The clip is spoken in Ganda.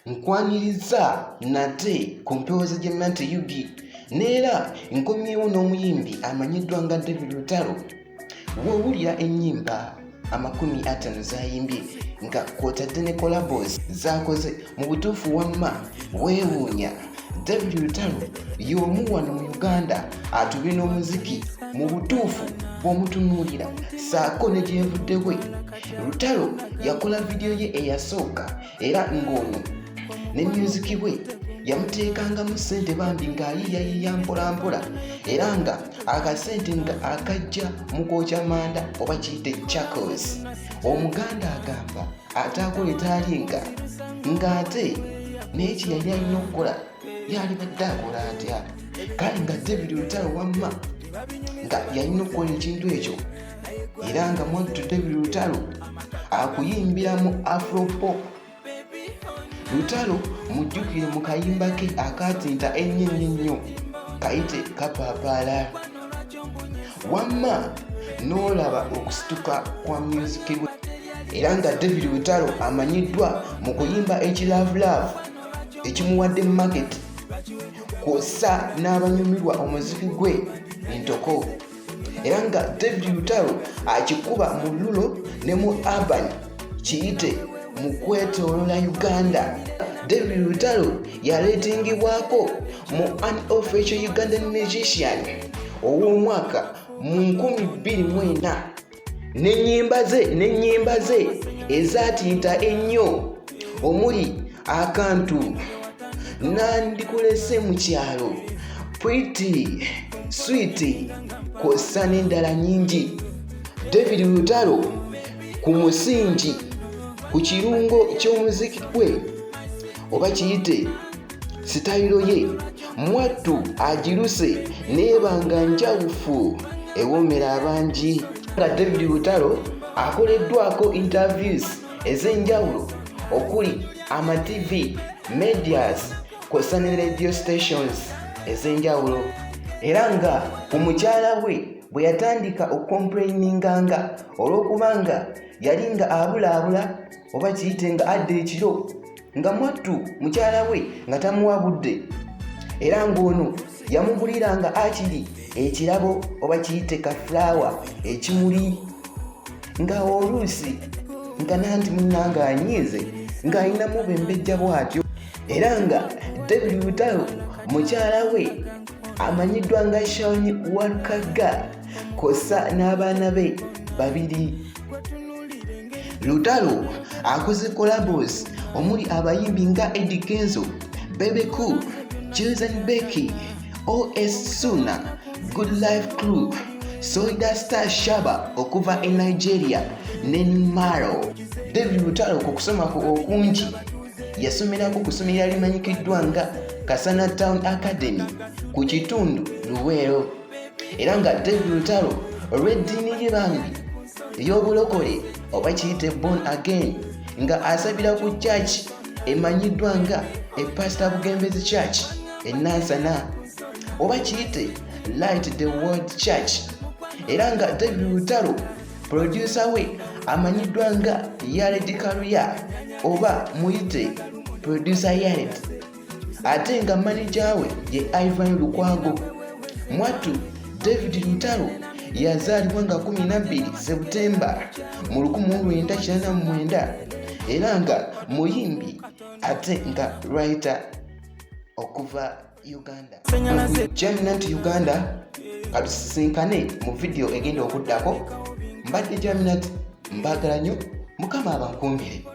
Nkwaniriza nate ku mpewo za Jaminati Ug neera nkomyewo n'omuyimbi amanyiddwa nga David Lutalo. W'owulira ennyimba 50 z'ayimbye nga kw'otadde ne collabos z'akoze, mu butuufu wamma weewuunya. David Lutalo y'omu wano mu Uganda atubye n'omuziki mu butuufu bw'omutunuulira ssaako ne gyenvudde we. Lutalo yakola vidiyo ye eyasooka era ng'ono ne myuziki we yamuteekangamu ssente bambi ng'ayiiyayiiya mpolampola era nga akasente nga akajja mu kwokya manda oba kiyite charcoals. Omuganda agamba ataakole taalinga ng'ate naye kye yali alina okukola yalibadde akola atya? Kale nga David Lutalo wamma nga yalina okukola ekintu ekyo era nga mwattu David Lutalo akuyimbira mu afropop. Lutalo mujjukire mu kayimba ke akaatinta ennyo ennyo ennyo kayite kapaapaala, wamma n'olaba okusituka kwa myuziki gwe. Era nga David Lutalo amanyiddwa mu kuyimba ekilaavulaavu ekimuwadde market kw'ossa n'abanyumirwa omuziki gwe entoko. Era nga David Lutalo akikuba mu lulo ne mu urban kiyite mu kwetoolola Uganda. David Lutalo yaleetingibwako mu unofficial Ugandan musician ow'omwaka mu 2004 n'ennyimba ze n'ennyimba ze ezaatinta ennyo omuli akantu nandikulese mu kyalo, Pretty Sweet, kw'ossa n'endala nnyingi. David Lutalo ku musingi ku kirungo ky'omuziki gwe oba kiyite sitayiro ye mwattu agiruse neeba nga njawufu ewoomera abangi. Nga David Lutalo akoleddwako interviews ez'enjawulo okuli ama TV, medias kw'ossa ne radio stations ez'enjawulo. Era nga ku mukyala we bwe yatandika okukomplaininganga olw'okuba nga yali nga abulaabula oba kiyite nga adda ekiro nga mwattu mukyala we nga tamuwa budde, era ng'ono yamuguliranga akiri ekirabo oba kiyite ka fulaawa ekimuli, nga oluusi nga nanti munnange anyiize ng'alinamu bembejja bw'atyo. Era nga David Lutalo mukyala we amanyiddwa nga Shawn Walukagga kw'ossa n'abaana be babiri. Lutalo akoze collabos omuli abayimbi nga Eddy Kenzo, Bebe Cool, Chosen Becky, OS Suna, Good Life Crew, Soldier Star Shaba okuva e Nigeria ne Maro. David Lutalo ku kusoma kwe okungi yasomerako ku ssomero limanyikiddwa nga Kasana Town Academy ku kitundu Luweero. Era nga David Lutalo olw'eddiini lye bambi ey'obulokole oba kiyite born again nga asabira ku church emanyiddwa nga e Pastor Bugembezi Church e Nansana oba kiyite Light the World Church. Era nga David Lutalo producer we amanyiddwa nga Yared Kaluya oba muyite producer Yared, ate nga maneja we ye Ivan Lukwago. Mwattu David Lutalo yazaalibwa nga 12 Sebutemba mu 1989 era nga muyimbi ate nga writer okuva Uganda. Jaminati Uganda, katusisinkane mu vidiyo egenda okuddako. Mbadde Jaminati, mbagala nnyo, Mukama abankuumire.